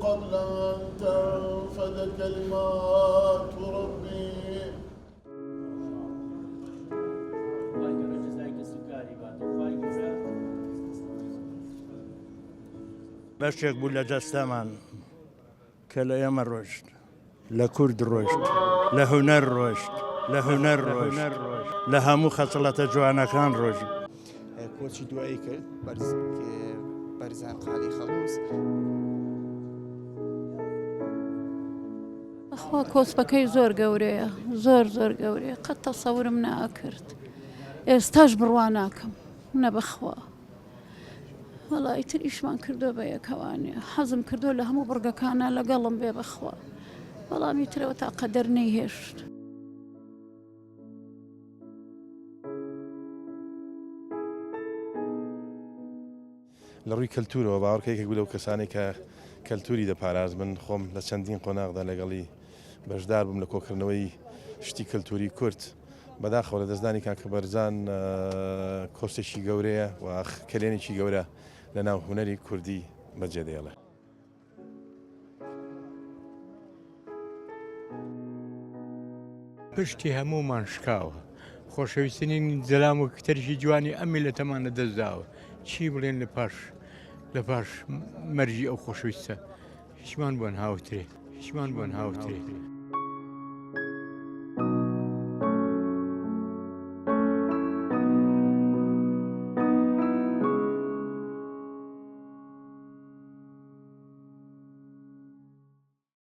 قبل أن تنفد كلمات ربي. بەشێک بوو لە جەستەمان کە لە ئێمە ڕۆشت، لە کورد ڕۆشت، لە هونەر ڕۆشت، لە هونەر ڕۆشت، لە هەموو خەسڵەتە جوانەکان ڕۆشت. کۆچی دوایی کرد بەرزان قالی خەڵوز. بەخوا کۆسپەکەی زۆر گەورەیە زۆر زۆر گەورەیە قەت تەسەورم ناکرد ئێستاش بڕوا ناکەم نە بەخوا وەڵا ئیتر ئیشمان کردووە بە یەکەوانێ حەزم کردووە لە هەموو بڕگەکانە لەگەڵم بێ بەخوا بەڵام ئیترەوە تا قەدەر نەیهێشت. لە ڕووی کەلتوورەوە باوەڕکە یەکێک بوو لەو کەسانەی کە کەلتووری دەپاراست. من خۆم لە چەندین قۆناغدا لەگەڵی بەشدار بووم لە کۆکردنەوەی شتی کەلتووری کورد. بەداخەوە لەدەستدانی کاکە بەرزان کۆستێکی گەورەیە و کەلێنێکی گەورە لەناو هونەری کوردی بەجێدەهێڵێ. پشتی هەموومان شکاوە. خۆشەویسترین زەلام و کتەرێکی جوانی ئەم میللەتەمان لە دەست داوە. چی بڵێن لە پاش لە پاش مەرگی ئەو خۆشەویستە؟ هیچمان بۆن هاوترێ. هیچمان بۆن هاوترێ.